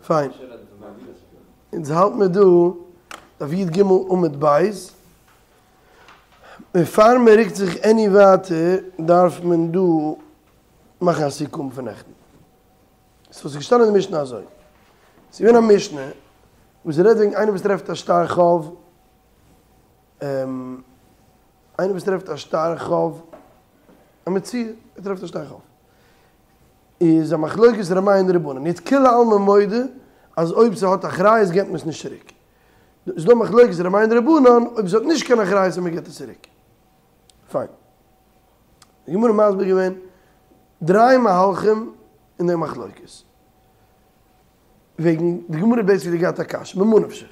פיין. אונז האלט מיר דא דף י"ג עמוד ב'. און פאר מען רוקט זיך עני ווייטער דארף מען דא מאכן א סיכום פון נעכטן. סאו ס'איז געשטאנען אין די משנה אזוי. ס'איז געווען א משנה וואס רעדט וועגן איינער וואס טרעפט א שטר חוב, איינער וואס טרעפט א שטר חוב, א מציאה, ער טרעפט א שטר חוב. איז א מחלוקת ר' מאיר און די רבנן. יעצט כולי עלמא מודה אז אויב ס'האט אחריות געבט מען עס נישט צוריק. איז דא מחלוקת ר' מאיר און די רבנן אויב ס'האט נישט קיין אחריות און מ'געבט עס צוריק. פיין. די גמרא מסביר געווען דריי מהלכים אין די מחלוקת. וועגן די גמרא בעיסיקלי געהאט א קשיא, ממה נפשך,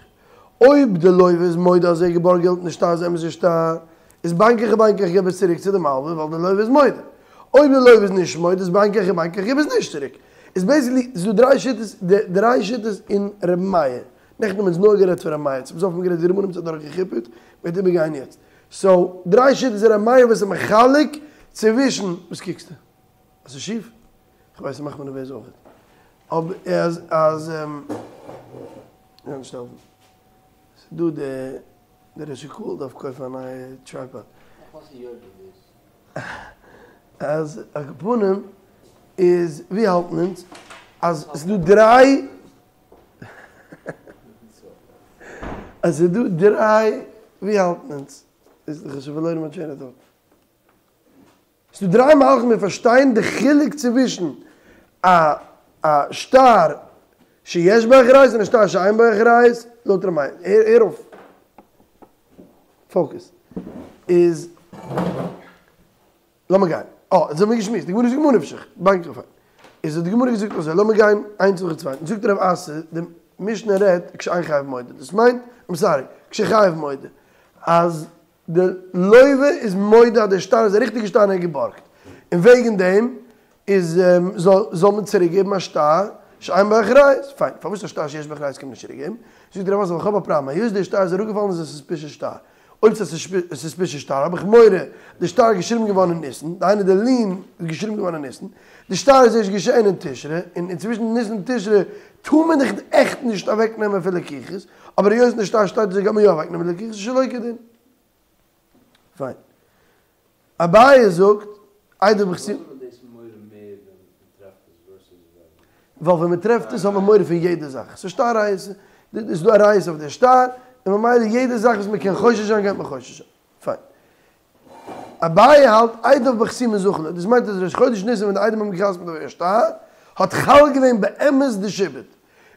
אויב די לוה איז מודה אז ער האט געבארגט געלט און די שטר איז אמת'ע שטר, איז בין כך ובין כך געב עס צוריק צו די מלווה ווייל די לוה איז מודה. אויב די לוה איז נישט מודה איז בין כך ובין כך געב עס נישט צוריק. איז בעיסיקלי ס'איז דא דריי שיטות, דריי שיטות אין ר' מאיר. נעכטן האבן אונז נאר גערעדט פון ר' מאיר, צום סוף האבן מיר גערעדט די רבנן האבן זיך דורך געכיפערט, מ'וועט איבערגיין יעצט. סאו, דריי שיטות אין ר' מאיר וואס איז מחלק צווישן, וואס קוקסטו? אז ס'איז שיף? כ'ווייס ס'מאכט מיר נערוועז אויכעט. אבער אז אז יא נישט העלפן. ס'איז דא די די ראש הקהל דארף קויפן א נייע טרייפאד. אז על כל פנים איז ווי האלטן אונז? אז ס'איז דא דריי אז ס'איז דא דריי ווי האלטן אונז? איז איך האב שוין פארלוירן מיין טרעין אוו טאט. ס'דא דריי מהלכים אין פארשטיין די חילוק צווישן א א שטר שיש בו אחריות און א שטר שאין בו אחריות, לויט ר' מאיר, הער אויף, פאוקעס, איז, לאמיר גיין, אה, אונז האבן געשמועסט, די גמרא זאגט ממה נפשך, בין כך, איז האט די גמרא געזאגט אזוי, לאמיר גיין איינס נאכן צווייטן, זאגט רב אסי, די משנה רעדט כשאין חייב מודה, דאס מיינט, איים סארי, כשחייב מודה, אז די לוה איז מודה אז דער שטר איז א ריכטיגע שטר און ער האט געבארגט, און וועגן דעם איז זאל מען צוריק געבן א שטר שאין בו אחריות. פיין, פארוואס א שטר שיש בו אחריות קען מען נישט צוריק געבן? זאגט רב אסי ווייל איך האב א פראבלעם, היות דער שטר איז אראפגעפאלן איז עס א סוספישעס שטר, אויב ס'איז א סוספישעס שטר האב איך מורא די שטר איז געשריבן געווארן אין ניסן, דהיינו די לין איז געשריבן געווארן אין ניסן, די שטר איז ערשט געשען אין תשרי, און אינצווישן ניסן און תשרי טאר מען דאך עכט נישט אוועקנעמען פון לקוחות, אבער היות אין די שטר שטייט אזוי גייט מען יא אוועקנעמען לקוחות שלא כדין. פיין. אביי זאגט, עדיו בחתימה. ווייל ווען מען טרעפט עס האט מען מורא פון יעדע זאך. ס'איז שטר עריות, ס'איז דא עריות אויף די שטר, און ממילא יעדע זאך וואס מען קען חושש זיין גייט מען חושש זיין. פיין. אביי האלט עדיו בחתימה זכין לו, דאס מיינט אז ראש חודש ניסן ווען די עדים האבן געחתמ'ט אויף די שטר, האט חל געווען באמת די שעבוד.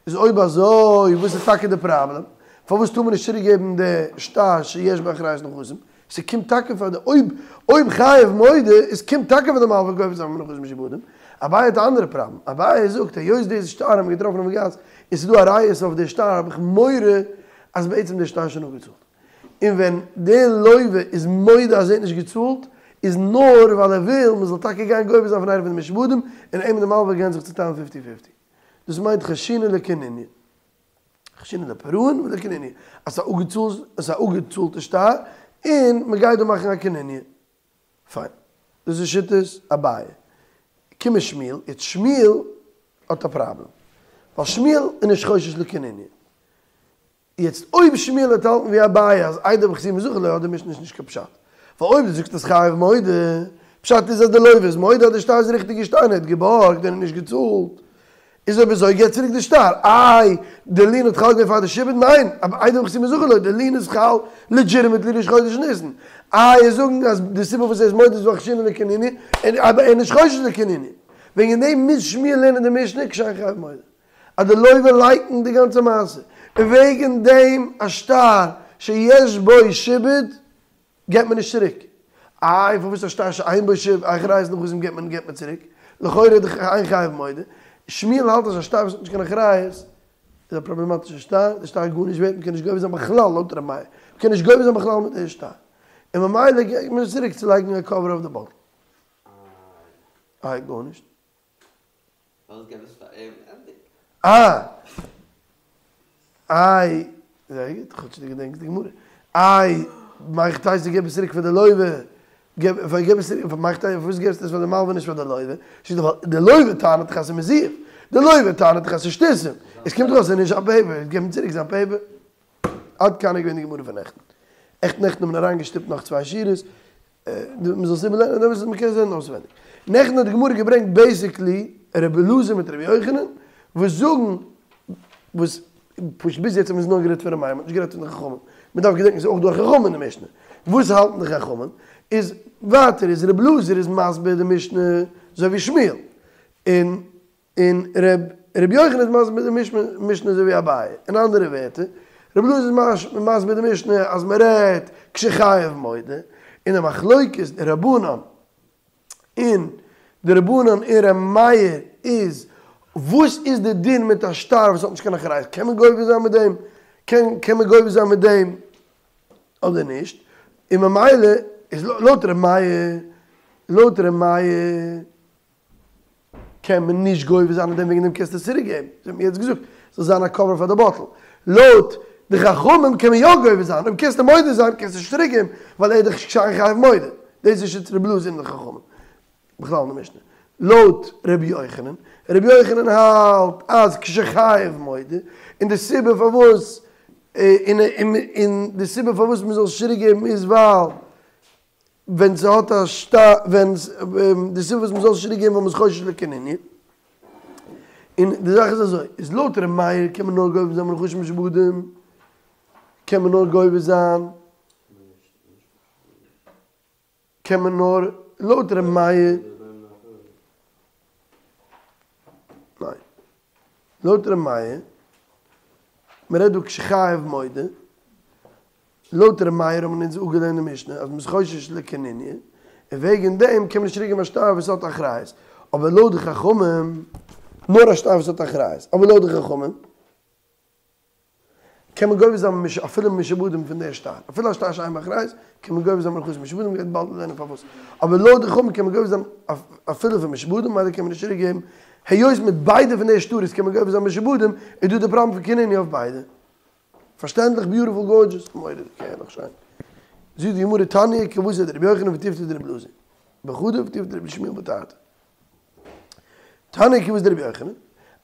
איז אויב אזוי וואס איז טאקע די פראבלעם? פארוואס טאר מען נישט צוריק געבן די שטר שיש בו אחריות נכסים? ס'קומט טאקע פאר די אויב אויב חייב מודה איז קומט טאקע פאר די מלווה גובה זיין מנכסים משועבדים. אביי האט א אנדערע פראבלעם, אביי זאגט היות די שטר האט מען געטראפן אויפן גאס און ס'איז דא עריות אויף די שטר האב איך מורא אז בעצם די שטר איז שוין אפגעצאלט. און ווען דער לוה איז מודה אז ער האט נישט געצאלט, איז נאר ווייל ער וויל מען זאל טאקע גיין גובה זיין פון איינע פון די משועבדים, און אים און די מלווה גייען זיך צוטיילן פיפטי פיפטי. דאס מיינט חיישינן לקנוניא. חיישינן לפירעון ולקנוניא. אז ס'איז א אפגעצאלטע שטר, און מען גייט דא מאכן א קנוניא. פיין. דאס איז שיטת אביי. קומט שמואל, יעצט שמואל האט א פראבלעם. ווייל שמואל איז נישט חושש לקנוניא. יעצט אויב שמואל וועט האלטן ווי אביי אז עדיו בחתימה זכין לו האט די משנה נישט קיין פשט, ווייל אויב דו זאגסט אז חייב מודה, פשט איז אז די לוה איז מודה אז די שטר איז ריכטיגע שטר און ער האט געבארגט און ער האט נישט געצאלט, איז אויב אזוי געב צוריק די שטר, איי די לין האט חל געווען פאר די שעבוד? ניין, עדיו בחתימה זכין לו, די לין איז חל לעדזשיטימעטלי ראש חודש ניסן, איי ער זאגן אז די סיבה וואס ער איז מודה איז ווייל חיישינן לקנוניא, אבער ער איז נישט חושש לקנוניא, וועגן דעם מוז שמואל לערנען די משנה כשאין חייב מודה. אז די לוה לייקנט די גאנצע מעשה, און וועגן דעם א שטר שיש בו שעבוד געבט מען נישט צוריק. איי פארוואס א שטר שאין בו שעבוד אחריות נכסים געבט מען געבט מען צוריק? לכאורה איז דאך אין חייב מודה. שמואל האלט אז א שטר וואס האט נישט קיין אחריות איז א פראבלעמאטישע שטר, די שטר איז גארנישט ווערט, מ'קען נישט גובה זיין בכלל לויט ר' מאיר, מ'קען נישט גובה זיין בכלל מיט די שטר, און ממילא געבט מען עס צוריק צו לייגן א קאווער אויף די באטל. איי גארנישט. פארוואס געב עס פאר אים ענדיג. אה! איי, זייער גוט, כאטש דו געדענקסט די גמרא. איי, מהיכי תיתי געב עס צוריק פאר די לוה, געב עס צוריק, מהיכי תיתי, פארוואס געבסטו עס פאר די מלווה נישט פאר די לוה? ווייל די לוה טענה'ט דאך אז ס'איז מזויף. די לוה טענה'ט דאך אז ס'איז שטותים, עס קומט ארויס אז ס'איז נישט זיין פעיפער, געב אים צוריק זיין פעיפער. עד כאן איז געווען די גמרא פון נעכטן. עכט נעכטן האט מען אריינגעשטופט נאך צוויי שורות, מען זאל עס איבערלערנען, אבער מען קען זען אויסווענדיג. נעכטן האט די גמרא געברענגט בעיסיקלי ר' אלעזר מיט ר' יוחנן וואס זאגן וואס פשוט ביז יעצט האבן אונז נאר גערעדט פון ר' מאיר, מען האט נישט גערעדט פון די חכמים. מען דארף געדענקען ס'איז אויך דא א חכם אין די משנה. וואס האלטן די חכמים? איז ווייטער איז ר' אלעזר איז מסביר די משנה אזוי ווי שמואל, און און ר' יוחנן איז מסביר די משנה אזוי ווי אביי, אין אנדערע ווערטער, ר' אלעזר איז מסביר די משנה אז מען רעדט כשחייב מודה, און די מחלוקת די רבנן און די רבנן און ר' מאיר איז וואס איז די דין מיט א שטר וואס האט נישט קיין אחריות, קען מען גובה זיין מיט דעם, קען מען גובה זיין מיט דעם אדער נישט, און ממילא איז לויט ר' מאיר, לויט ר' מאיר. קען מען נישט גובה זיין אויף דעם וועגן דעם קענסטו עס צוריק געבן, אזוי האט מען יעצט געזאגט, זאל זיין א קאווער פאר די באטל. לויט די חכמים קען מען יא גובה זיין, אויב קענסטו מודה זיין קענסטו נישט צוריק געבן, ווייל ער איז דאך שאין חייב מודה. דאס איז שיטת רבי אלעזר און די חכמים. בכלל אין די משנה. לויט רבי יוחנן, רבי יוחנן האלט אז כשחייב מודה, און די סיבה פארוואס און די סיבה פארוואס מען זאל עס צוריק געבן איז ווייל ווען ס'האט א שטר ווען די סיבה וואס מ'זאל עס צוריק געבן ווייל מ'איז חושש לקנוניא, און די זאך איז אזוי, איז לויט ר' מאיר קען מען נאר גובה זיין מנכסים משועבדים, קען מען נאר גובה זיין, קען מען נאר לויט ר' מאיר, ניין, לויט ר' מאיר, מ'רעדט דא כשחייב מודה. לויט ר' מאיר האבן אונז אפגעלערנט די משנה אז מ'איז חושש לקנוניא, און וועגן דעם קען מען נישט צוריקגעבן א שטר וואס האט אחריות, אבער לויט די חכמים, נאר א שטר וואס האט אחריות, אבער לויט די חכמים, קען מען גובה זיין אפילו משועבדים פון דער שטר, אפילו א שטר שאין בו אחריות, קען מען גובה זיין מנכסים משועבדים, מ'גייט באלד לערנען פארוואס, אבער לויט די חכמים קען מען גובה זיין אפילו פון משועבדים, ממילא קען מען נישט צוריקגעבן, היות מיט ביידע פון די שטרות קען מען גובה זיין משועבדים, איז דא די פראבלעם פון קנוניא אויף ביידע. פארשטענדליך ביוטיפול גארדזשעס מורא'דיג הערליך שיין. זאגט די גמרא תניא כוותיה דרבי יוחנן ותיובתא דרבי אלעזר בחדא ותיובתא דרבי שמואל בתרתי. תניא כוותיה דרבי יוחנן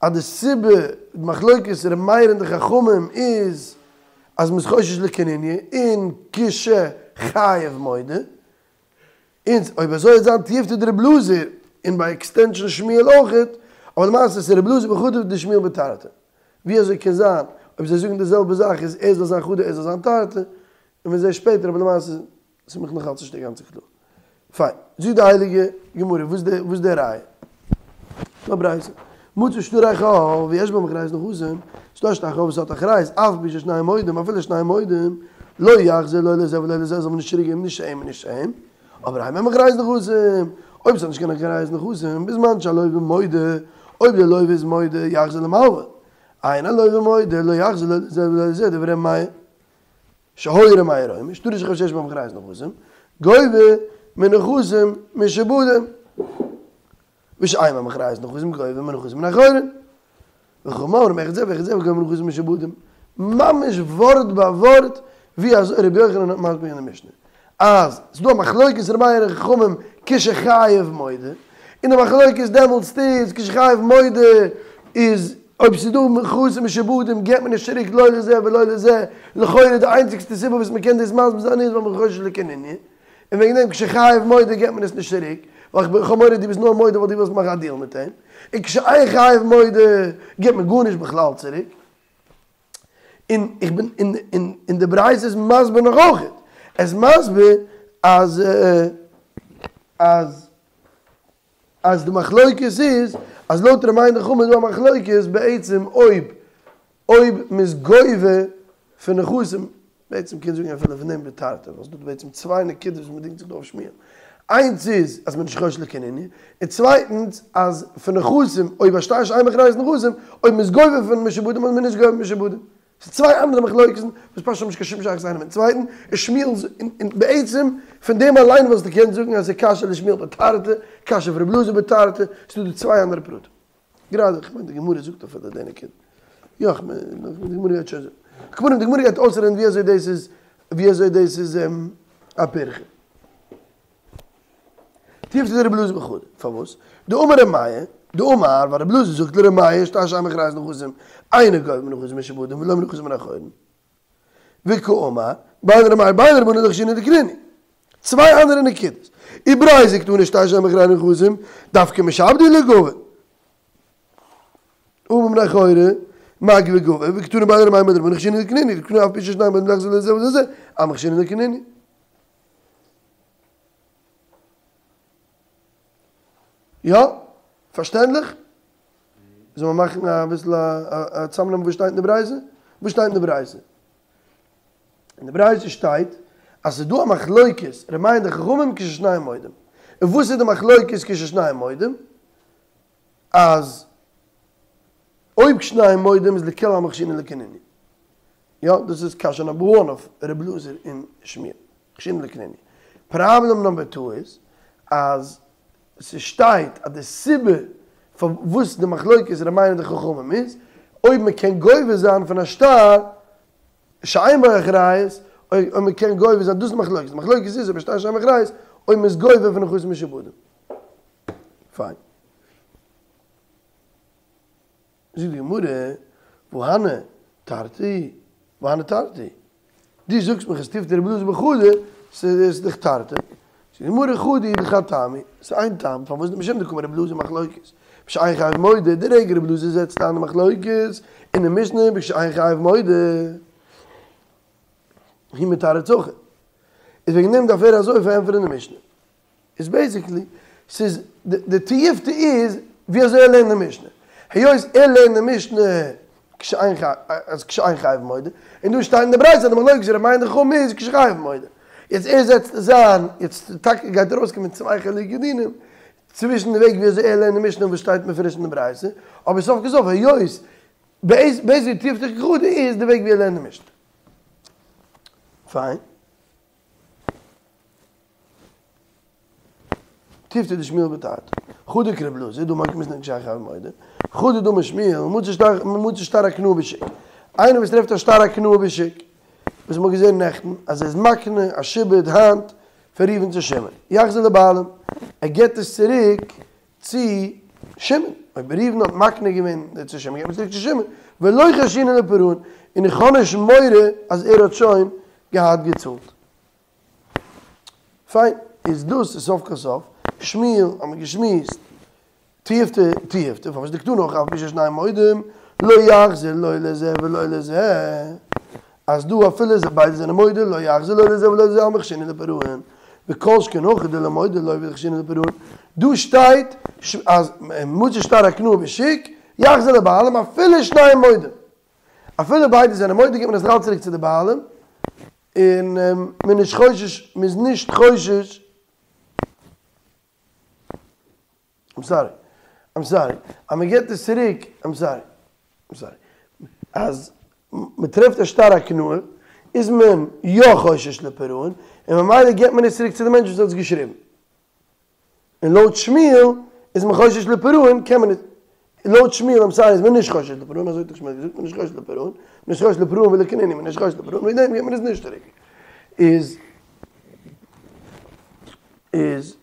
אז די סיבה די מחלוקת ר' מאיר און די חכמים איז אז מ'איז חושש לקנוניא און כשחייב מודה און אויב אזוי וועט זיין תיובתא דרבי אלעזר און ביי עקסטענשאן שמואל אויכעט, אבער למעשה איז רבי אלעזר בחדא ושמואל בתרתי. ווי אזוי קען זיין אויב זיי זאגן די זעלבע זאך איז ער זאל זיין חדא ער זאל זיין תרתי, און מיר זעהן שפעטער אבער למעשה איז מיך נאכאלץ נישט אינגאנצן קלאר. פיין, זאגט די הייליגע גמרא וואס די וואס די ראיה? א ברייתא, מצא שטרי חוב ויש בהם אחריות נכסים, ס'דא א שטר חוב וואס האט אחריות, אף על פי ששניהם מודים, אפילו שניהם מודים, לא יחזיר לא לזה ולא לזה, זאל מען נישט צוריק געבן נישט צו אים און נישט צו אים, אבער אין בהם אחריות נכסים, אויב ס'האט נישט קיין אחריות נכסים, בזמן שהלווה מודה, אויב דער לווה איז מודה, יחזיר למלווה, אין הלווה מודה, לא יחזיר לא לזה ולא לזה, דברי ר' מאיר. שהיה ר' מאיר אומר, שטרות של חוב שיש בהם אחריות נכסים, גובה מנכסים משועבדים. ושאין בהם אחריות נכסים גובה מנכסים בני חורין. וחכמים אומרים אחד זה ואחד זה וגובה מנכסים משועבדים. ממש ווארט ביי ווארט ווי אזוי רבי יוחנן האט מסביר אין די משנה. אז ס'איז דא א מחלוקת ר' מאיר און חכמים כשחייב מודה, און די מחלוקת דעמאלטס איז כשחייב מודה איז אויב ס'איז דא נכסים משועבדים געבט מען נישט צוריק לא לזה ולא לזה, לכאורה די איינציגסטע סיבה וואס מ'קען דאס מסביר זיין איז ווייל מ'איז חושש לקנוניא, און וועגן דעם כשחייב מודה געבט מען עס נישט צוריק, ווייל איך האב מורא דו ביסט נאר מודה ווייל דו ווילסט מאכן א דיעל מיט אים, און כשאין חייב מודה געבט מען גארנישט בכלל צוריק. און איך בין און און און די ברייתא איז מסביר נאך אויכעט, עס איז מסביר אז אז אז די מחלוקת איז אז לויט ר' מאיר און חכמים איז דא א מחלוקת בעצם אויב אויב מ'איז גובה פון נכסים בעצם קען זאגן אפילו פון דעם בתרתי, ווייל ס'דא בעצם צוויי נקודות וואס מ'דינגט זיך דא אויף שמואל. איינס איז אז מ'איז נישט חושש לקנוניא, און צווייטנס אז פון נכסים, אויב א שטר שאין בו אחריות נכסים, אויב מ'איז גובה פון משועבדים אדער מ'איז נישט גובה פון משועבדים. ס'איז צוויי אנדערע מחלוקת'ן וואס פשוט האבן נישט קיין שום שייכות איינער מיטן צווייטן, און שמואל און בעצם פון דעם אליין וואלסטו געקענט זאגן אז ס'איז קשיא לשמואל בתרתי, קשיא פון רבי אלעזר בתרתי, ס'איז דא דא צוויי אנדערע פרטים. גראדע, איך מיין די גמרא זאגט אפילו די נקודה. יא, איך מיין, די גמרא גייט שוין זאגן. על כל פנים, די גמרא גייט אויסרעדן ווי אזוי דאס איז, ווי אזוי דאס איז א פירכא. תיובתא דרבי אלעזר בחדא, פארוואס? דאמר ר' מאיר, דאמר ווייל רבי אלעזר זאגט לר' מאיר שטר שאין בו אחריות נכסים אינו גובה מנכסים משועבדים ולא מנכסים בני חורין. וקאמר בין ר' מאיר בין רבנן לא חיישינן לקנינהו. צוויי אנדערע נקודות. וברייתא קתני שטר שאין בו אחריות נכסים דווקא משועבדי לא גבי. אבל מבני חורין מגבי גבי וקתני בין ר' מאיר בין רבנן חיישינן לקנינהו דקתני אף על פי ששניהם מודים לא יחזיר לא לזה ולא לזה אלמא חיישינן לקנינהו. יא? פארשטענדליך? זאל מען מאכן אביסל א צאמנעמען וואס שטייט אין די ברייתא? וואס שטייט אין די ברייתא? אין די ברייתא שטייט אז ס'איז דא א מחלוקת ר' מאיר און די חכמים כששניהם מודים. און וואס איז די מחלוקת כששניהם מודים? אז אויב שניהם מודים איז לכולי עלמא חיישינן לקנינהו. יא, דאס איז קשיא נאמבער וואן אויף ר' אלעזר און שמואל. חיישינן לקנינהו. פראבלעם נאמבער טו איז אז ס'שטייט אז די סיבה פארוואס די מחלוקת ר' מאיר און די חכמים איז אויב מ'קען גובה זיין פון א שטר שאין בו אחריות, אויב מ'קען גובה זיין, דאס איז די מחלוקת, די מחלוקת איז אויב א שטר שאין בו אחריות אויב מ'איז גובה פון נכסים משועבדים. פיין. זאגט די גמרא, והא הני תרתי, והא הני תרתי, דו זאגסט מיך אז תיובתא דרבי אלעזר בחדא, ס'איז דאך תרתי, זאגט די גמרא חדא הוא דחד טעמא, ס'איז איין טעם פארוואס משום דקאמר רבי אלעזר מחלוקת, בשאין חייב מודה, די רגע רבי אלעזר זעצט איין די מחלוקת אין די משנה בשאין חייב מודה, הוא מתרץ הכי, איז וועגן דעם דארף ער אזוי פארענטפערן די משנה. איז בעיסיקלי ס'איז די תיובתא איז ווי אזוי ער לערנט די משנה. היות ער לערנט די משנה כשאין חייב אז כשאין חייב מודה, און דא שטייט אין די ברייתא אז די מחלוקת ר' מאיר און די חכמים איז כשחייב מודה. יעצט ער זעצט עס איין, יעצט טאקע גייט ארויסקומען צוויי חילוקי דינים צווישן די וועג ווי אזוי ער לערנט די משנה און וואס שטייט מפורש אין די ברייתא, אבער סוף כל סוף היות בעיסיקלי תיובתא כחדא איז די וועג ווי ער לערנט די משנה. פיין. תיובתא דשמואל בתרתי. חדא כרבי אלעזר, דאמר מוקי מתנה כשאין חייב מודה. חדא דאמר שמואל, מצא שטר מצא שטר הקנאה בשוק. איינער וואס טרעפט א שטר הקנאה בשוק, וואס מ'האט געזען נעכטן, אז ער איז מקנה א שעבוד היינט פון ראובן צו שמעון. יחזיר לבעלים, ער געבט עס צוריק צו שמעון. אויב ראובן האט מקנה געווען צו שמעון, געבט מען עס צוריק צו שמעון. ולא חיישינן לפירעון, און איך האב נישט מורא אז ער האט שוין געהאט געצאלט. פיין, איז דאס איז סוף כל סוף, שמואל האט מען געשמועסט, תיובתא תיובתא, פארוואס דקתני הכא אף על פי ששניהם מודים, לא יחזיר לא לזה ולא לזה, אז דא אפילו זיי ביידע זענען מודה לא יחזיר לא לזה ולא לזה אלמא חיישינן לפירעון, וכל שכן הכא דלא מודה לא וחיישינן לפירעון, דא שטייט אז מצא שטר הקנאה בשוק, יחזיר לבעלים אפילו שניהם מודים, אפילו ביידע זענען מודה גיבט מען עס נאכאלץ צוריק צו די בעלים, און מען איז נישט חושש, מען איז נישט חושש, איים סארי, איים סארי, אז מען געבט עס צוריק, איים סארי, איים סארי, אז מען טרעפט א שטר הקנאה, איז מען יא חושש לפירעון, און ממילא געבט מען עס צוריק צו די מענטש וואס האט עס געשריבן. און לויט שמואל איז מען חושש לפירעון קען מען נישט, לויט שמואל איים סארי איז מען נישט חושש לפירעון אזוי האט דאך שמואל געזאגט מען איז נישט חושש לפירעון, מען איז חושש לפירעון ולקנינהו מען איז נישט חושש לפירעון וועגן דעם געבט מען עס נישט צוריק. איז איז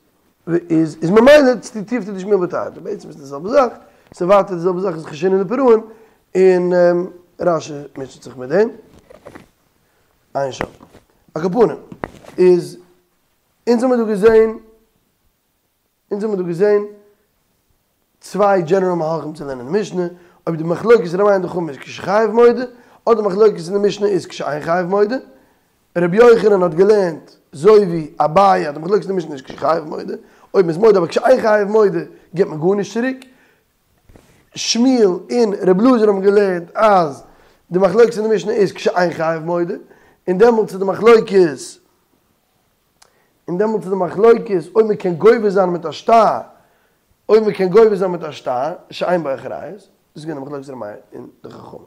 איז איז ממילא תיובתא דשמואל בתרתי, בעצם איז די זעלבע זאך, ס'איז ווייטער די זעלבע זאך איז חיישינן לפירעון, און רש"י מוטשעט זיך מיט דעם. עיין שם. על כל פנים איז אונז האמיר דא געזען, אונז האמיר דא געזען צוויי דזשענעראל מהלכים צו לערנען די משנה, אויב די מחלוקת ר' מאיר און די חכמים איז כשחייב מודה, אדער די מחלוקת אין די משנה איז כשאין חייב מודה. רבי יוחנן האט געלערנט אזוי ווי אביי אז די מחלוקת אין די משנה איז כשחייב מודה, אויב מ'איז מודה אבער כשאין חייב מודה גיבט מען גארנישט צוריק. שמואל און רבי אלעזר האבן געלערנט אז די מחלוקת אין די משנה איז כשאין חייב מודה, און דעמאלטס איז די מחלוקת און דעמאלטס איז די מחלוקת אויב מען קען גובה זיין מיט א שטר, אויב מען קען גובה זיין מיט א שטר שאין בו אחריות, דאס איז געווען די מחלוקת ר' מאיר און די חכמים.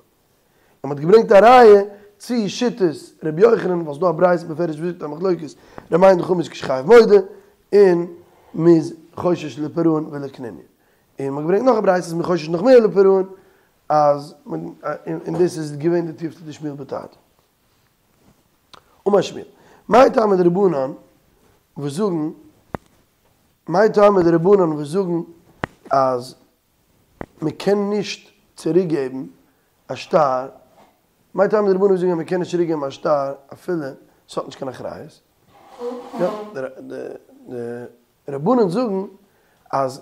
און מען האט געברענגט א ראיה צו שיטת ר' יוחנן ווייל ס'איז דא א ברייתא בפירוש וואס זאגט אז מחלוקת ר' מאיר און די חכמים איז כשחייב מודה, און מ'איז חושש לפירעון ולקנינהו. און מען האט געברענגט נאך א ברייתא אז מ'איז חושש נאך מער לפירעון אז און דאס איז געווען די תיובתא דשמואל בתרתי. אמר שמואל, מאי טעמא דרבנן וואס זאגן, מאי טעמא דרבנן וואס זאגן אז. מען קען נישט צוריק געבן א שטר, מאי טעמא דרבנן וואס זאגן אז מען קען נישט צוריק געבן א שטר אפילו ס'האט נישט קיין אחריות, יא, די רבנן זאגן אז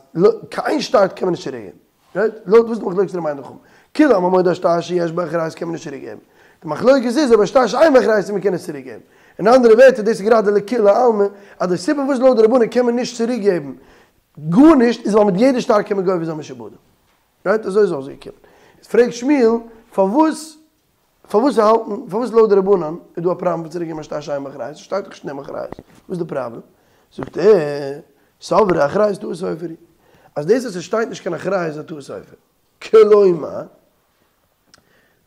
קיין שטר קען מען נישט צוריק געבן, רייט? לויט וואס די מחלוקת ר' מאיר און די חכמים, כולי עלמא מודה שטר שיש בו אחריות קען מען נישט צוריק געבן, די מחלוקת איז אויב א שטר שאין בו אחריות צו מען קען עס צוריק געבן, אין אנדערע ווערטער דאס איז גראדע לכולי עלמא אז די סיבה וואס לויט די רבנן קען מען נישט צוריק געבן גארנישט איז ווייל מיט יעדע שטר קען מען גובה זיין משועבדים. רייט? אזוי איז אויסגעקומען. איז פרעגט שמואל פארוואס פארוואס האלטן פארוואס לויט די רבנן איז דא א פראבלעם פון צוריק געבן א שטר שאין בו אחריות? ס'שטייט דאך נישט אין דעם אחריות. וואס איז די פראבלעם? זאגט ער, סברי אחריות טעות סופר היא. אז דאס אז ס'שטייט נישט קיין אחריות איז א טעות סופר. כלומר,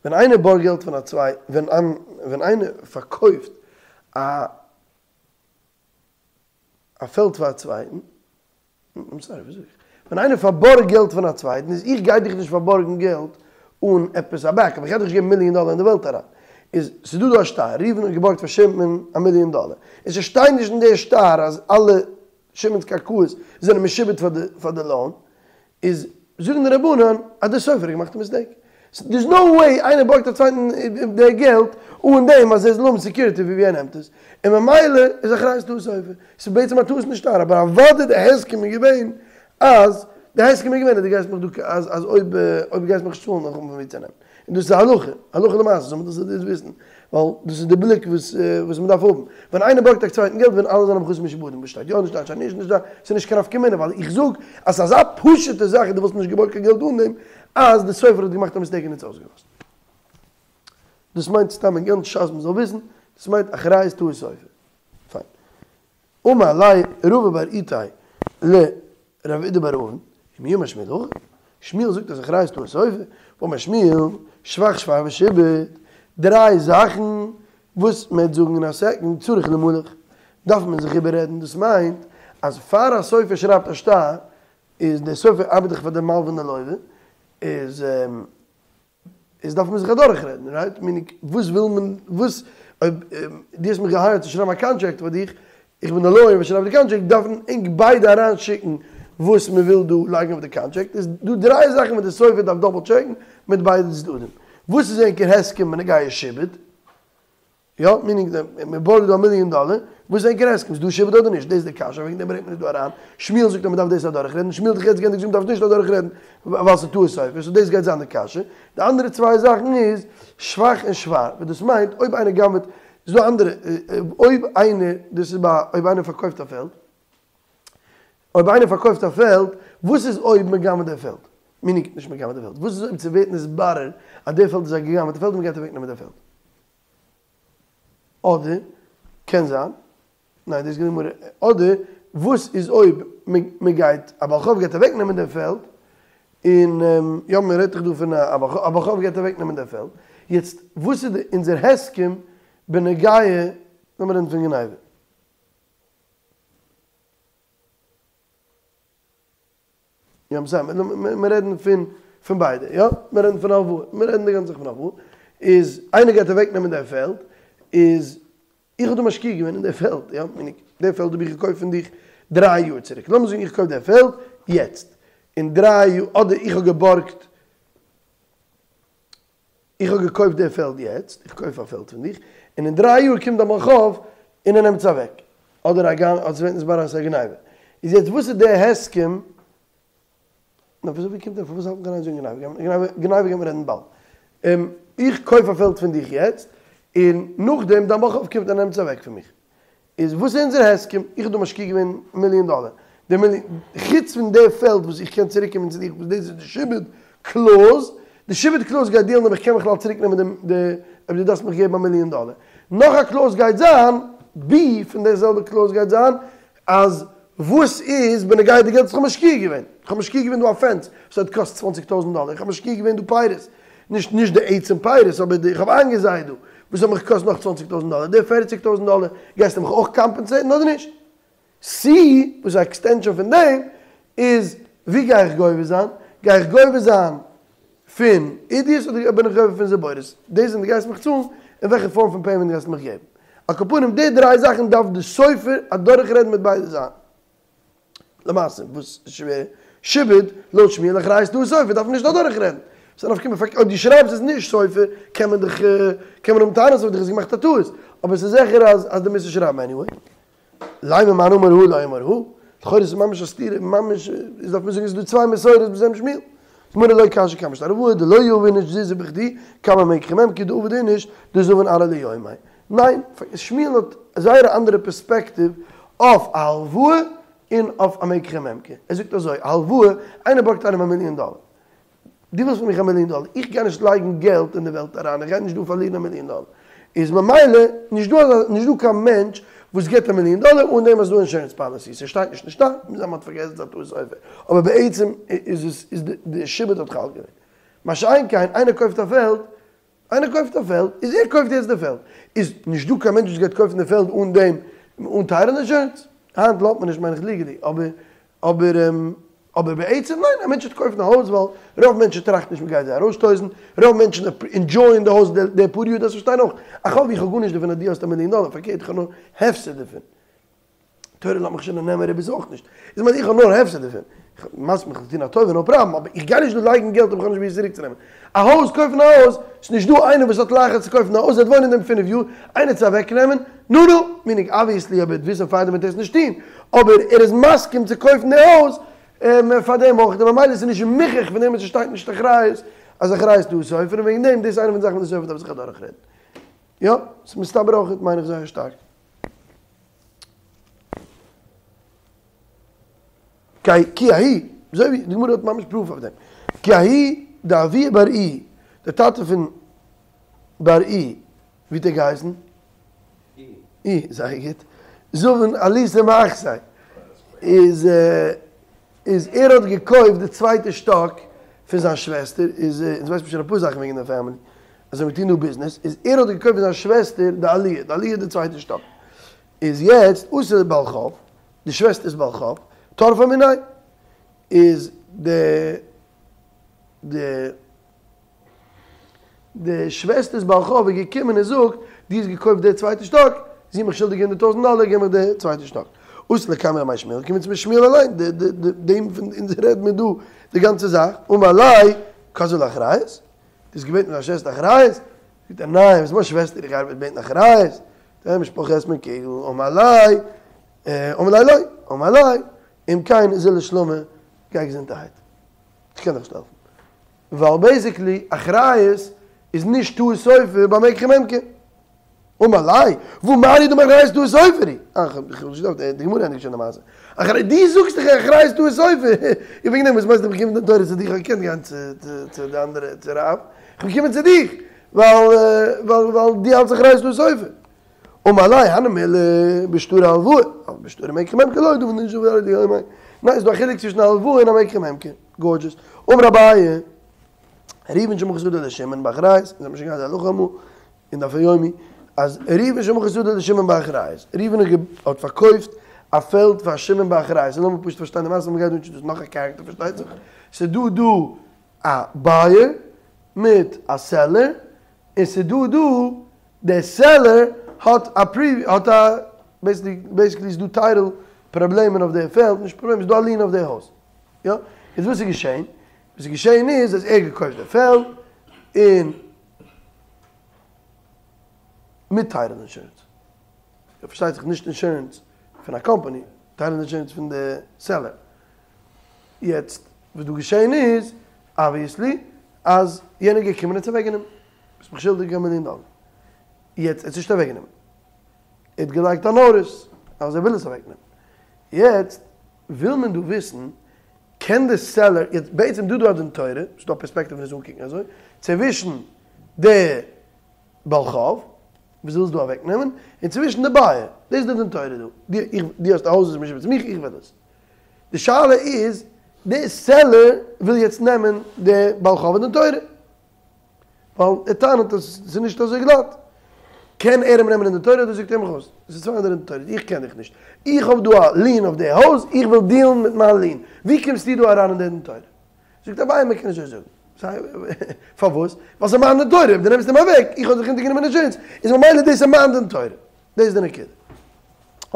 ווען איינער בארגט געלט פון א צוויי ווען ווען איינער פארקויפט א א פעלד פאר א צווייטן, איים סארי, וואס זאג איך? ווען איינער פארבארגט געלט פון א צווייטן איז איך גיי דיך נישט פארבארגן געלט אן עפעס א בעקאפ, איך גיי דיך נישט געבן מיליאן דאלער אין די וועלט אריין. איז ס'איז דא דא א שטר, ראובן האט געבארגט פאר שמעון א מיליאן דאלער, און ס'שטייט נישט אין די שטר אז אלע שמעון'ס קרקעות זענען משועבד פאר די פאר די לאון, איז זאגן די רבנן אז דער סופר האט געמאכט א מיסטעיק. דער'ס נאו וועי איינער בארגט א צווייטן די געלט אן דעם אז ער זאל האבן סעקיוריטי פון ווי ער נעמט עס, און ממילא איז אחריות טעות סופר. ס'איז בעצם א טעות אין די שטר, אבער אוודאי די הסכם איז געווען אז די הסכם איז געווען אז דו גייסט מיך דא אז אז אויב אויב גייסט מיך נישט צאלן וועל איך האבן פון ווי צו נעמען. און דאס איז א הלכה, הלכה למעשה זאל מען דאס דאס וויסן, ווייל דאס איז די בליק וואס וואס מען דארף האבן, ווען איינער בארגט א צווייטן געלט ווען אלע זענען נכסים משועבדים, וואס שטייט יא נישט דא שטייט נישט נישט דא, ס'איז נישט קיין נפקא מינה, ווייל איך זאג אז ס'איז אזא פשוט'ע זאך אז דו וואלסט נישט געבארגט קיין געלט אן דעם אז די סופר האט געמאכט א מיסטעיק און אונז אויסגעלאזט. דאס מיינט סתם אין גאנץ שס מען זאל וויסן, דאס מיינט אחריות טעות סופר. פיין. אמר ליה רבא בר איתי לרב אידי בר אבין, ומי אמר שמואל הכי, שמואל זאגט אז אחריות טעות סופר, והאמר שמואל, שבח שכר ושעבוד, דריי זאכן וואס מען וועט זאגן אין א סעקאנד צריך לימלך, דארף מען זיך איבעררעדן, דאס מיינט אז פאר א סופר שרייבט א שטר, איז דער סופר ארבעט דאך פאר די מלווה און די לווה, איז. איז דארף מען זיך אדורך רעדן, רייט? מינינג, וואס וויל מען, וואס, אויב דו האסט מיך געהייערט צו שרייבן א קאנטראקט פאר דיך, איך בין די לויער וואס שרייבט די קאנטראקט, דארפן ענק ביידע אריין שיקן וואס מען וויל דא לייגן אויף די קאנטראקט, איז דא דריי זאכן וואס די סופר דארף דאבל טשעקן מיט ביידע צדדים, וואס איז ענקער הסכם בנוגע שעבוד? יא, מינינג מען בארגט דא א מיליאן דאלער, וואס איז ענקער הסכם? איז דא שעבוד אדער נישט? דאס איז די קשיא, וועגן דעם ברענגט מען עס דא אריין. שמואל זאגט אז מען דארף דאס אדורכרעדן, שמואל האט דאך יעצט געענדיגט זאגן מען דארף נישט אדורכרעדן ווייל ס'איז טעות סופר, סאו דאס גייט זיין די קשיא. די אנדערע צוויי זאכן איז שבח און שכר, וואס דאס מיינט אויב איינער גנב'עט, איז דא אנדערע, אויב איינער, דאס איז ביי אויב איינער פארקויפט א פעלד, אויב איינער פארקויפט א פעלד, וואס איז אויב מען גנב'עט די פעלד? מינינג נישט מען גנב'עט די פעלד, וואס איז אויב ס'ווערט נתברר אז די פעלד איז א געגנב'עטע פעלד און מען גייט אוועקנעמען די פעלד? אדער, קען זיין, ניין דאס איז גמרא, אדער וואס איז אויב מען גייט, א בעל חוב גייט אוועק נעמען דעם פעלד, און יא מען רעדט דאך דא פון א בעל חוב, א בעל חוב גייט אוועק נעמען דעם פעלד, יעצט וואס איז די אונזער הסכם בנוגע, לאמיר רעדן פון גניבה. יא בסדר, מיר רעדן פון פון ביידע, יא? מיר רעדן פון הלוואה, מיר רעדן די גאנצע זאך פון הלוואה, איז איינער גייט אוועק נעמען די פעלד, איז איך האב דא משקיע געווען אין די פעלד, יא? מיין איך, די פעלד האב איך געקויפט פון דיך דריי יאר צוריק, לאמיר זאגן איך קויף די פעלד יעצט, אין דריי יאר, אדער איך האב געבארגט איך האב געקויפט די פעלד יעצט, איך קויף א פעלד פון דיך, און אין דריי יאר קומט א בעל חוב און ער נעמט עס אוועק, אדער א גנב, אדער ס'ווערט נתברר אז ס'איז א גניבה. איז יעצט וואס איז די הסכם? נאר וויאזוי ווי קומט ער פארוואס האלט מען אין איין זאגן גניבה? גניבה גייט מען רעדן באלד. איך קויף א פעלד פון דיך יעצט, און נאכדעם דיין בעל חוב קומט און נעמט עס אוועק פון מיך. איז וואס איז אונזער הסכם? איך האב דא משקיע געווען מיליאן דאלער, די מיליאן, חוץ פון די פעלד וואס איך קען צוריק קומען צו דיך, וואס דאס איז די שעבוד קלאוז, די שעבוד קלאוז גייט דיעלן אויב איך קען בכלל צוריק נעמען דעם די, אויב דו דארפסט מיך געבן א מיליאן דאלער. נאך א קלאוז גייט זיין, בי פון די זעלבע קלאוז גייט זיין, אז וואס איז בנוגע די געלט וואס איך האב משקיע געווען? איך האב משקיע געווען דא א פענס וואס האט געקאסט צוואנציג טויזנט דאלער, איך האב משקיע געווען דא פירות, נישט נישט די עצם פירות אבער די איך האב איינגעזייט דא, וואס האט מיך געקאסט נאך צוואנציג טויזנט דאלער, די פערציג טויזנט דאלער גייסטו מיך אויך קאמפענסעיטן אדער נישט? סי, וואס איז א עקסטענשאן פון דעם, איז ווי גיי איך גובה זיין? גיי איך גובה זיין פון עידית אדער בין איך גובה פון זיבורית? דאס ווען דו גייסט מיך צאלן, אין וועלכע פארם פון פעימענט גייסטו מיך געבן? על כל פנים די דריי זאכן דארף די סופר אדורכרעדן מיט ביידע זייטן. למעשה וואס איז שווער? שעבוד, לויט שמואל אחריות טעות סופר דארף מען נישט אדורך רעדן. ס'איז א נפקא מינה, אויב דו שרייבסט עס נישט סופר קען מען דיך קען מען האבן טענות אויף דיך האסט געמאכט א טעות, אבער ס'איז זיכער אז אז דו מוזט עס שרייבן עניוועי. לימא מר אמר הא לא אמר הא, לכאורה איז עס ממש א סתירה, ממש איז דארף מען זאגן עס איז דא צוויי מסורות בשם שמואל. גמרא לא קשיא כמה שטר הלוואה דלא יהיב איניש זוזי בכדי כמה מקח וממכר דעביד איניש דזבין ארעא ליומיה. ניין, שמואל האט זייער א אנדערע פערספעקטיוו אויף א הלוואה און אויף א מקח וממכר. ער זאגט אזוי, א הלוואה, איינער בארגט איינעם א מיליאן דאלער. דו ווילסט פון מיך א מיליאן דאלער, איך גיי נישט לייגן געלט אין די וועלט אריין, איך גיי נישט דא פארלירן א מיליאן דאלער. איז ממילא נישט דא אזא, נישט דא קיין מענטש וואס געבט א מיליאן דאלער אן דעם אז ס'איז דא אינשורענס פאליסי, ס'שטייט נישט נישטא, מוז זיין מ'האט פארגעסן ס'איז א טעות סופר, אבער בעצם איז עס, איז די שעבוד האט חל געווען. מה שאין כן, איינער קויפט א פעלד, איינער קויפט א פעלד, איז ער קויפט יעצט די פעלד, איז נישט דא קיין מענטש וואס גייט קויפן די פעלד אן דעם, אן טייטל אינשורענס, היינט לאזט מען נישט מיין איך ליגעלי, אבער אבער אבער בעצם ניין, א מענטש וועט קויפן א הויז ווייל רוב מענטשן טראכטן נישט מ'גייט זיי ארויסשטויסן, רוב מענטשן ענדזשויען די הויז די פאר יאר, דאס פארשטיין אויך, א חוב איך האב גארנישט דערפון אז דו האסט א מיליאן דאלער, פארקערט איך האב נאר הפסד דערפון. תורה לאזט מיך שוין נעמען ריבית אויך נישט. איז מיין איך האב נאר הפסד דערפון. איך מסכים איך וועל טון א טובה נאו פראבלעם, אבער איך גיי נישט דא לייגן געלט אויב איך האב נישט ווי עס צוריק צו נעמען. א הויז, קויפן א הויז, ס'איז נישט דא איינער וואס האט לחץ צו קויפן א הויז, ער וועט וואוינען אין דעם פינף יאר, איינער צו אוועק נעמען, נו נו, מינינג אבוויעסלי אויב ער וועט וויסן פארדעם וועט ער עס נישט טון, אבער ער איז מסכים צו קויפן די הויז פאר דעם אויך, ממילא איז נישט מוכרח פון דעם אז ס'שטייט נישט אחריות אז אחריות טעות סופר, און וועגן דעם דאס איז איינע פון די זאכן וואס די סופר דארף זיך אדורכרעדן. יא, ס'איז מסתבר אויך מיין איך זייער שטארק. כי ההיא, אזוי ווי די גמרא האט ממש פרוף אויף דעם, כי ההיא דאבוה בר איהי, דער טאטע פון בר איהי, ווי האט ער געהייסן? איהי, זייער גוט, זבין עלייתא מאחתיה, איז איז ער האט געקויפט די צווייטע שטאק פון זיין שוועסטער, איז אונז ווייסט מען שוין אפאר זאכן וועגן די פעמילי, אז זיי האבן געטון דא ביזנעס, איז ער האט געקויפט פון זיין שוועסטער די עליה, די עליה איז די צווייטע שטאק, איז יעצט אתא בעל חוב, די שוועסטער'ס בעל חוב, טרפא מיניה, איז די די די שוועסטער'ס בעל חוב איז געקומען און זאגט, דו האסט געקויפט די צווייטע שטאק, זי איז מיך שולדיג הונדערט טויזנט דאלער, געב מיך די צווייטע שטאק. אתא לקמיה דמי שמואל, קומען צו שמואל אליין, די די די דעם פון אונז רעדן מיר דא די גאנצע זאך, אמר ליה, כתבה לאחריות? דו האסט געבעטן דיין שוועסטער אחריות? זאגט ער, ניין, וואס מיין שוועסטער, איך גיי איר בעטן אחריות? די משפחה עסט מען קוגל, אמר ליה, אמר ליה לא, אמר ליה, אם כן זיל לשלמא, גיי געזונטערהייט, איך קען דיך נישט העלפן. ווייל בעיסיקלי אחריות איז נישט טעות סופר ביי מקח וממכר. אמר ליה, והא מר הוא דאמר אחריות טעות סופר היא. אה, כ'האב נישט געדארפט, די גמרא ענדיגט שוין די מעשה. אחריות, דו זאגסט דאך אחריות טעות סופר. און וועגן דעם וואס מיינסטו איך בין געקומען דין תורה צו דיך, איך קען גיין צו די אנדערע, צו רב, איך בין געקומען צו דיך, ווייל ווייל ווייל דו האלטסט אחריות טעות סופר. אמר ליה, הני מילי בשטרי הלוואה, אבל בשטרי מקח וממכר לא, דבין איניש דזבין ארעא ליומיה. ניין, ס'איז דא א חילוק צווישן א הלוואה און א מקח וממכר. גארדזשעס. אמר אביי, ראובן שמכר שדה לשמעון באחריות, אונז האבן שוין געהאט די הלכה אמאל אין דף היומי, אז ראובן שמכר שדה לשמעון באחריות, ראובן האט פארקויפט א פעלד פאר שמעון באחריות, און לאמיר פשוט פארשטיין די מעשה, מ'גייט דא נישט דאס נאך א קערעקטער פארשטייט זיך, ס'איז דא דא א בייער מיט א סעלער, און ס'איז דא דא דער סעלער האט א פרי האט א בעיסיקלי איז דא טייטל פראבלעמען אויף די פעלד, נישט פראבלעמען, ס'איז דא א לין אויף די הויז. יא, איז וואס איז געשען? וואס איז געשען איז אז ער האט געקויפט די פעלד און מיט טייטל אינשורענס, פארשטייט זיך נישט אינשורענס פון א קאמפאני, טייטל אינשורענס פון די סעלער. יעצט וואס דא געשען איז אבוויעסלי אז יענער איז געקומען און האט עס אוועקגענומען, ביסט מיך שולדיג א מיליאן דאלער. יעצט ער האט עס נישט אוועקגענומען, ער האט געלייגט א נאוטיס אז ער וויל עס אוועקנעמען. יעצט וויל מען דא וויסן, קען די סעלער, יעצט בעצם דא דא א דין תורה, ס'איז דא א פערספעקטיוו פון עס אנקוקן אזוי, צווישן די בעל חוב וואס וויל עס דא אוועק נעמען, און צווישן די בייער, דאס איז די דין תורה דא, דו איך דו האסט א הויז וואס איז משועבד צו מיך איך וויל עס. די שאלה איז, די סעלער וויל יעצט נעמען די בעל חוב אין דין תורה. ווייל ער טענה'ט אז ס'איז נישט אזוי גלאט. קען ער אים נעמען אין דין תורה אדער זאגט ער מיך אויס? עס איז צוויי אנדערע דין תורות, איך קען דיך נישט. איך האב דא א לין אויף די הויז, איך וויל דיעלן מיט מיין לין. ווי קומסטו דא אריין אין די דין תורה? זאגט אביי מען קען נישט אזוי זאגן. פארוואס? ווייל ס'איז מיין דין תורה, אויב דו נעמסט אים אוועק, איך האב זיך אונטערגענומען אינשורענס, איז ממילא דאס איז מיין דין תורה. דאס איז די נקודה.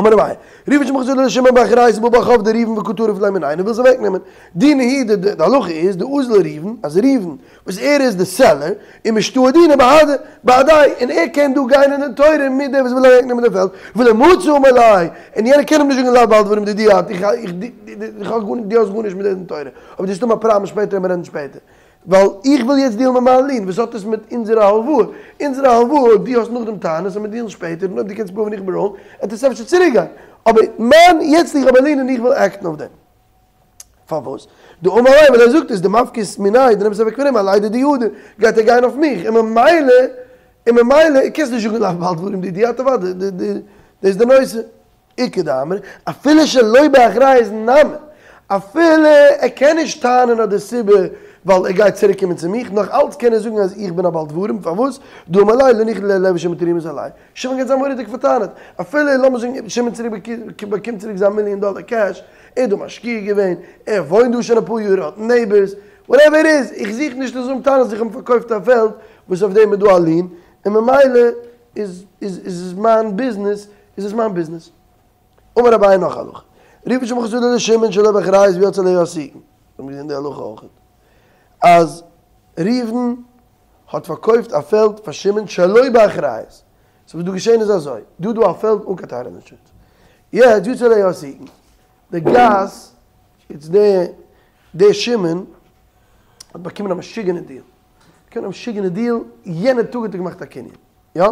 אמר אביי, ראובן שמכר שדה לשמעון באחריות ובא בעל חוב דראובן וקא טריף ליה מיניה און וויל עס אוועק נעמען. דינא הוא די הלכה איז דאזיל ראובן אז ראובן וואס ער איז די סעלער ומשתעי דינא בהדיה בהדיה און ער קען דא גיין אין דין תורה מיט דער וואס וויל אוועק נעמען די פעלד ולא מצי אמר ליה און יענער קען אים נישט זאגן לאו בעל דברים דידי את איך איך האב גארנישט דו האסט גארנישט מיט די דין תורה אבער דאס איז סתם א פראבלעם שפעטער ווען מיר רעדן שפעטער. ווייל איך וויל יעצט דיעלן מיט מיין לין, וואס האט עס מיט אונזערע הלוואה? אונזערע הלוואה אויב דו האסט נאכדעם טענות וועט מען דיעלן שפעטער און אויב דו קענסט פראווען איך בין ראנג וועט עס אפשר צוריק גיין, אבער מיין יעצט איך האב א לין און איך וויל עקטן אויף דעם. פארוואס? דאמר ליה ווייל ער זאגט עס דמפקת מיניה דו נעמסט אוועק פון אים עלי דידי הדר גייט ער גיין אויף מיך און ממילא און ממילא קענסט נישט זאגן לאו בעל דברים דידי את אוודאי דאס איז די נושא. איכא דאמרי, אפילו שלא באחריות נמי, אפילו ער קען נישט טענה'ן אז די סיבה ווייל ער גייט צוריק קומען צו מיך, נאך אלץ קען ער זאגן אז איך בין א בעל דברים, פארוואס? דאמר ליה לא ניחא לי לליהוי שמעון תרעומת עלי, שמעון גייט זיין מורא'דיג פארטענה'ט, אפילו לאמיר זאגן שמעון צוריק באקומט צוריק זיין מיליאן דאלער קעש, ער איז דא משקיע געווען, ער וואוינט דא שוין אפאר יאר, ער האט נעיבערס, וואטעווער איט איז, איך זוך נישט ער זאל האבן טענות אז איך האב אים פארקויפט א פעלד וואס אויף דעם איז דא א לין, און ממילא איז איז איז עס מיין ביזנעס, איז עס מיין ביזנעס. אמר אביי נאך א הלכה. ראובן שמכר שדה לשמעון שלא באחריות ויצאו עליה עושקים. האבן געזען די הלכה אויך. אז ראובן האט פארקויפט א פעלד פאר שמעון שלא באחריות. סאו וואס דא געשען איז אזוי. דא דא א פעלד אן קיין טייטל אינשורענס. יעצט ויצאו עליה עושקים. די גאס, איצט די די שמעון האט באקומען א משוגענע דיעל. באקומען א משוגענע דיעל, יענע טאג האט ער געמאכט א קנין. יא?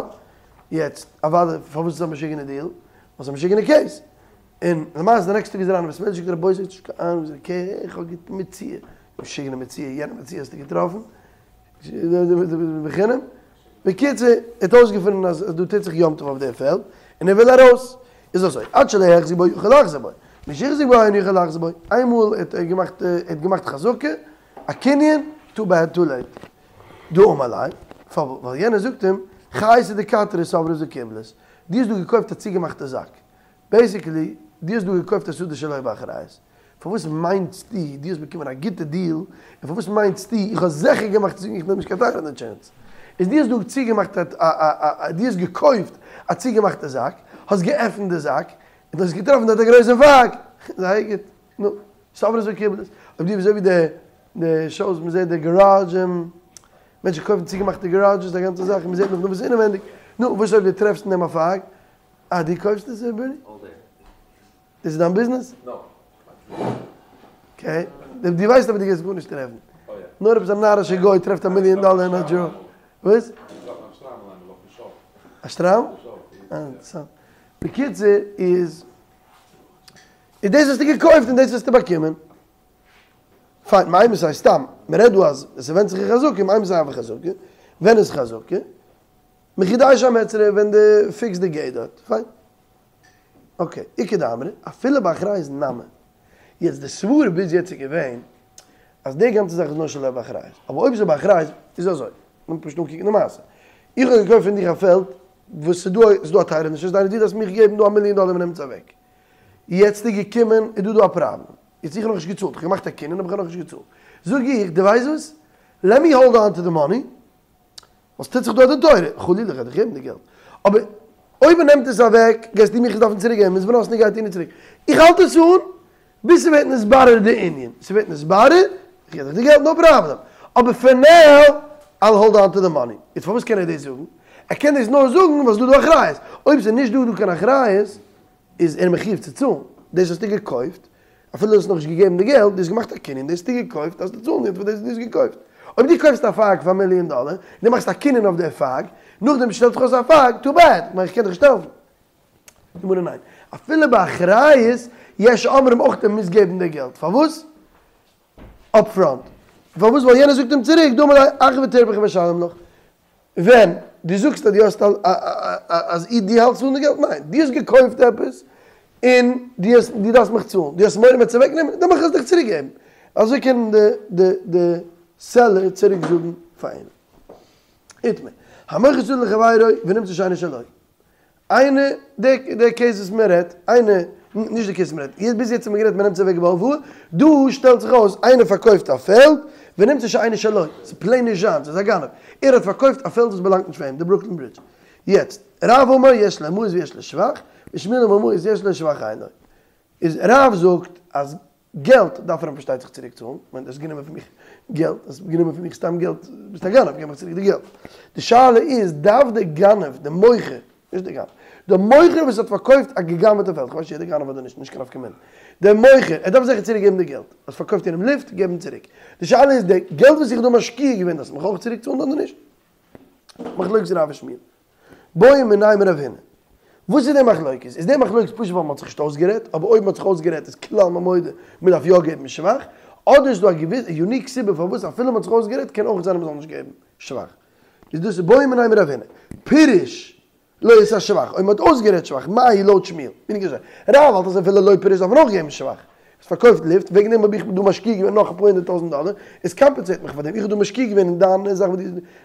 יעצט, אוודאי, פארוואס איז עס א משוגענע דיעל? ווייל ס'איז א משוגענע קעיס. און למעשה די נעקסטע טאג איז ער אריין אין בית מדרש זאגט ער רבותי נישט קיין אהנונג וואס איך איך האב געטון מציאה. משוגענע מציאה, יענע מציאה האסטו געטראפן? בחינם? בקיצור, ער האט אויסגעפונען אז דא טוט זיך יום טוב אויף די פעלד, און ער וויל ארויס. איז אזוי, עד שלא החזיק בו יכול לחזור בו. משהחזיק בו אינו יכול לחזור בו. איינמאל ער האט געמאכט, ער האט געמאכט חזקה, א קנין, טו בעד טו לעיט. דאמר ליה, פארוואס? ווייל יענער זאגט אים, חייתא דקטרי סברת וקיבלת, דו האסט דא געקויפט א צוגעמאכטע זאק, בעיסיקלי, דו האסט דא געקויפט א שדה שלא באחריות, פארוואס מיינסטו דו האסט באקומען א גוטע דיעל, און פארוואס מיינסטו איך האב זיכער געמאכט צו זאגן איך נעם נישט קיין טייטל אינשורענס, איז דו האסט דא צוגעמאכט א א א דו האסט געקויפט א צוגעמאכטע זאק, האסט געעפנט די זאק, און דו האסט געטראפן דארט א גרויסע פאג, זייער גוט, נו, סברת וקיבלת, אויב דו אזוי ווי די די שאוס מ'זעט די גאראדזש מענטשן קויפן צוגעמאכטע גאראדזשעס די גאנצע זאך און מ'זעט נאכדעם וואס איז אינעווענדיג, נו וואס אויב דו טרעפסט אין דעם א פאג? אה דו קויפסט עס בערני? דאס איז דיין ביזנעס? אקעי, דו ווייסט אבער דו גייסט גארנישט טרעפן. נאר עפעס א נארישע גוי טרעפט א מיליאן דאלער אין א דזשאר. וואס? א שטריימל? אה אינטערעסאנט. בקיצור איז איז דאס האסטו געקויפט און דאס האסטו באקומען. פיין, מאימתי סתם, מען רעדט דא אז עס ווענדט זיך אין חזקה, מאימתי הוה חזקה, ווען איז חזקה? מכי דיישי המצרא ווען דו פיקסט די געיט דארט, פיין. אקעי, איכא דאמרי, אפילו באחריות נמי. יעצט די סברה ביז יעצט איז געווען אז די גאנצע זאך איז נאר שלא באחריות, אבער אויב ס'איז באחריות איז אזוי, לאמיר פשוט אנקוקן די מעשה. איך האב געקויפט פון דיך א פעלד וואס ס'איז דא, ס'איז דא א טייטל אינשורענס, דהיינו דו דארפסט מיך געבן דא א מיליאן דאלער מ'נעמט עס אוועק. יעצט איז געקומען איז דא דא א פראבלעם, יעצט איך האב נאכנישט געצאלט, איך האב געמאכט א קנין אבער איך האב נאכנישט געצאלט, זאג איך דו ווייסט וואס, לעט מי האלד אן טו די מאני, וואס טוט זיך דא א דין תורה, חלילה איך גיי דיך געבן די געלט, אבער אויב מען נעמט עס אוועק גייסטו מיך עס דארפן צוריק געבן, איז ונתנו גייט דיר נישט צוריק, איך האלט עס אן ביז ס'ווערט נתברר די ענין, ס'ווערט נתברר, איך געב דיך די געלט נאו פראבלעם, אבער פאר נאו אייל האלד אן טו די מאני, יעצט פארוואס קען ער דאס זאגן? ער קען דאס נאר זאגן ווייל ס'איז דא דא אחריות, אויב ס'איז נישט דא דא קיין אחריות איז ער מחיוב צו צאלן, דאס האסטו געקויפט, אפילו דו האסט נאכנישט געגעבן די געלט, דו האסט געמאכט א קנין, דאס האסטו געקויפט, דארפסטו צאלן יעצט פאר דאס וואס דו האסט געקויפט. אויב דו קויפסט א פאג פאר א מיליאן דאלער, און דו מאכסט א קנין אויף די פאג, נאכדעם שטעלט זיך אויס א פאג, טו בעד, כ'מיין איך קען דיך נישט העלפן. גמרא ניין. אפילו באחריות, יש אומרים אויך ער מוז געבן די געלט. פארוואס? אפפראנט. פארוואס? ווייל יענער זאגט אים צוריק, דאמר ליה אחוי ותרבח ואשלם לך. ווען דו זאגסט אז דו האסט אז דו האלטסט אן די געלט, ניין, דו האסט געקויפט עפעס און דו האסט דו דארפסט מיך צאלן, דו האסט מורא מ'וועט עס אוועק נעמען, דאן וועל איך עס דיך צוריק געבן. אזוי קען די די די סעלער צוריק זאגן פאר אים. איתמר, המוכר שדה לחבירו ונמצא שאינו שלו. איינער, די די קעיס וואס מען רעדט, איינער, נישט די קעיס וואס מען רעדט, יעצט ביז יעצט האט מען גערעדט מען נעמט עס אוועק בהלוואה, דא שטעלט זיך אויס איינער פארקויפט א פעלד, ונמצא שאינו שלו, ס'איז פלעין נישט זיינס, ס'איז א גנב, ער האט פארקויפט א פעלד וואס באלאנגט נישט פאר אים, די ברוקלין ברידזש. יעצט, רב אמר יש למעות ויש לשבח, ושמואל אמר מעות יש לו שבח אין לו. איז רב זאגט אז געלט דארף ער אים פארשטייט זיך צוריק צאלן, כ'מיין האסט גענומען פון מיך געלט, האסט גענומען פון מיך סתם געלט, ביסט א גנב, געב מיך צוריק די געלט. די שאלה איז דארף דער גנב, דער מוכר, נישט דער גנב, דער מוכר וואס האט פארקויפט א גע'גנב'עטע פעלד, כ'ווייס נישט צו ער איז דער גנב אדער נישט, נישט קיין נפקא מינה, דער מוכר, ער דארף זיכער צוריק געבן די געלט, האסט פארקויפט יענעם לופט, געב אים צוריק. די שאלה איז, די געלט וואס איך האב דא משקיע געווען דארפסטו מיך אויך צוריק צאלן אדער נישט? מחלוקת רב ושמואל. בעו מיניה מרב הונא. וואס איז די מחלוקת? איז די מחלוקת פשוט ווייל מען האט זיך נישט אויסגערעדט, אבער אויב מען האט זיך אויסגערעדט איז כולי עלמא מודה מען דארף יא געבן שבח, אדער איז דא א געוויסע יוניק סיבה פארוואס אפילו מען האט זיך אויסגערעדט קען אויך זיין אז מען זאל נישט געבן שבח. איז דאס בעו מיניה מרב הונא. פירש לו את השבח, אויב מען האט אויסגערעדט שבח, מהו לויט שמואל, מיניג אזוי, רב האלט אז אפילו לא פירש דארף מען אויך געבן שבח, האסט פארקויפט לופט, וועגן דעם האב איך דא משקיע געווען נאך אפאר הונדערט טויזנט דאלער, איז קאמפענסעט מיך פאר דעם, איך האב דא משקיע געווען אין דיין זאך וואס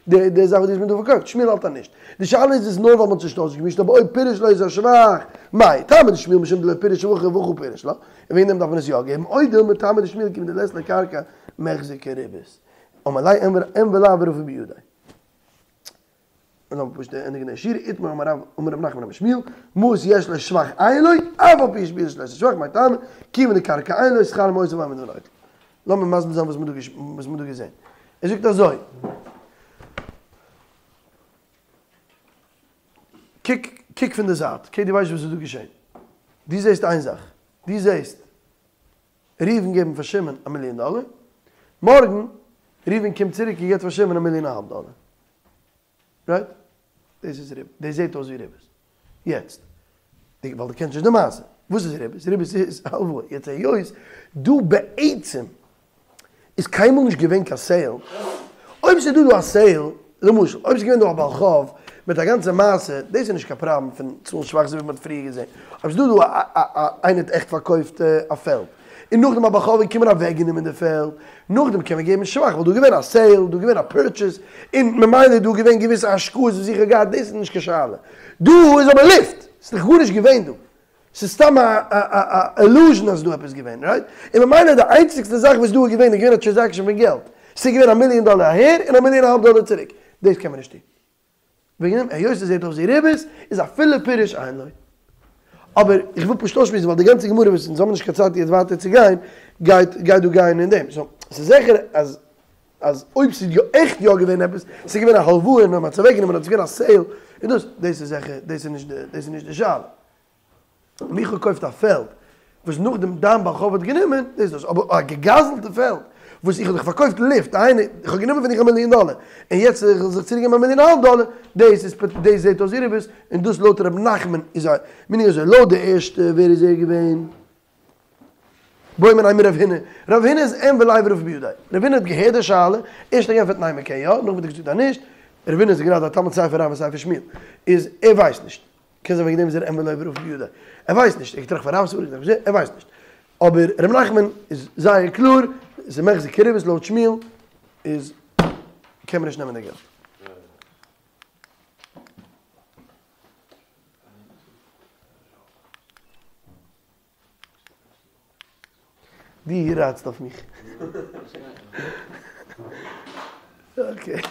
דו די זאך וואס דו האסט מיר דא פארקויפט, שמואל האלט אז נישט. די שאלה איז איז נאר ווייל מען האט זיך נישט אויסגעמישט, אבער אויב פירש לו את השבח, מאי, טעמא דשמואל משום דלא פירש שבחא והכא פירש לה, און וועגן דעם דארף מען עס יא געבן, או דילמא טעמא דשמואל כיוון דלית ליה קרקע מיחזי כריבית. אמר ליה אין ולאו ורפא בידיה. און לאמיר פשוט ענדיגן די שורה, איתמר אמר רב אמר רב נחמן אמר שמואל, מעות יש לו שבח אין לו, אף על פי שפירש לו את השבח, מאי טעמא, כיוון דקרקע אין לו, שכר מעותיו עומד ונוטל. לאמיר מסביר זיין וואס מ'האט דא געזען. ער זאגט אזוי. קוק קוק פון די זייט, אקעי דו ווייסט וואס איז דא געשען. דו זעסט איין זאך, דו זעסט ראובן געבן פאר שמעון א מיליאן דאלער, מארגן ראובן קומט צוריק און געבט פאר שמעון א מיליאן א האלב דאלער. רייט? דאס איז ריבית. דאס זעט אויס ווי ריבית. יעצט, ווייל דו קענסט נישט די מעשה. וואס איז ריבית? ריבית איז הלוואה. יעצט היות דא בעצם איז קיינמאל נישט געווען קיין סעיל, אויב ס'איז דא דא א סעיל, למשל אויב ס'איז געווען דא א בעל חוב מיט א גאנצע מעשה, דאס איז נישט קיין פראבלעם פון צאלן שבח אזוי ווי מ'האט פריער געזען. אויב ס'איז דא דא א א איינער האט עכט פארקויפט א פעלד, און נאכדעם א בעל חוב איז געקומען אוועקגענומען די פעלד, נאכדעם קען מען געבן שבח ווייל דא איז געווען א סעיל, דא איז געווען א פורטשעס, און ממילא איז דא געווען געוויסע השקעות וואס איך האב געהאט, דאס איז נישט קיין שאלה. דא איז אבער לופט, ס'איז דאך גארנישט געווען דא, ס'איז סתם א א אילוזשן אז ס'איז דא עפעס געווען, רייט? און ממילא די איינציגסטע זאך וואס דא איז געווען איז געווען א טרענזעקשאן פון געלט, ס'איז געווען א מיליאן דאלער אהער און א מיליאן א האלב דאלער צוריק, דאס קען מען נישט טון. וועגן דעם היות עס זעט אויס ווי ריבית איז אפילו פירש אין לו. אבער איך וויל פשוט אויסשמועסן ווייל די גאנצע גמרא וואס אונז האבן נישט קיין צייט יעצט ווייטער צו גיין גייט גייט דא גיין אין דעם. סאו ס'איז זיכער אז אז אויב ס'איז יא עכט יא געווען עפעס, ס'איז געווען א הלוואה און מ'האט עס אוועקגענומען אדער ס'איז געווען א סעיל און דאס דאס איז זיכער דאס איז נישט די דאס איז נישט די שאלה. מיך געקויפט א פעלד וואס נאכדעם דיין בעל חוב האט גענומען, דאס איז דאס, אבער א געגזלטע פעלד וואס איך האב דיך פארקויפט לופט, דהיינו איך האב גענומען פון דיך א מיליאן דאלער, און יעצט איך זאל זיך צוריק געבן א מיליאן א האלב דאלער, דאס איז דאס זעט אויס ווי ריבית, און דאס לויט ר' נחמן איז א מיניג אזוי, לויט די ערשטע ווער איז ער געווען? בעו מיניה מרב הונא, רב הונא איז אין ולאו ורפא בידיה, רב הונא האט געהערט די שאלה, ערשט האט ער געענטפערט ניין מען קען יא, נאכדעם האט ער געזאגט אז נישט, רב הונא איז גראדע א תלמיד סיי פון רב און סיי פון שמואל, איז ער ווייסט נישט. קען זיין וועגן דעם איז ער אין ולאו ורפא בידיה. ער ווייסט נישט, ער האט געטראכט פון רב'ס סברא, ער ווייסט נישט. אבער ר' נחמן איז זייער קלאר, ס'איז מיחזי כריבית לויט שמואל איז קען מען נישט נעמען די געלט. דו רייטסט אויף מיך. אקעי.